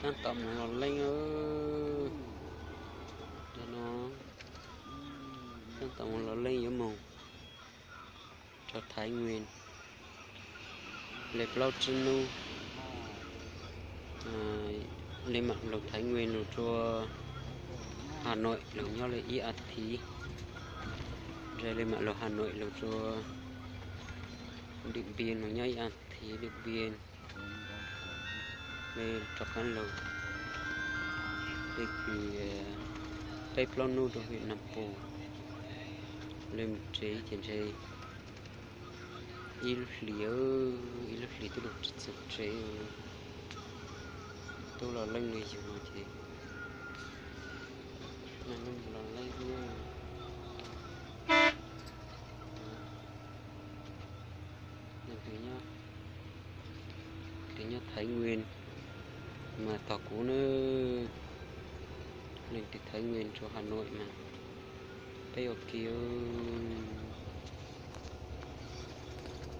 Tab tom mus los leej, no, tab tom mus los leej yuav mus rau Thaib Nkues li plaub tsib hnub. Li mam lug Thaib Nkues lug rua Has Nois lug nyob li ib as thiv, ntawd li mam lug Has Nois lug rua Dim Npias lug nyob ib as thiv, Dim Npias li rov qaab lug li kws peb plaub hnub rua Vim Nam Pus, li mus tsev ces ntshe ib lub hlis, ib lub hlis twb lug tsis txug tsev, tub los leej li yug ces los leej. Leej twg nyob Thaib Nkues mas tog kuv nawb. Leej twg Thaib Nkues rua Has Nois mas peb ua ke.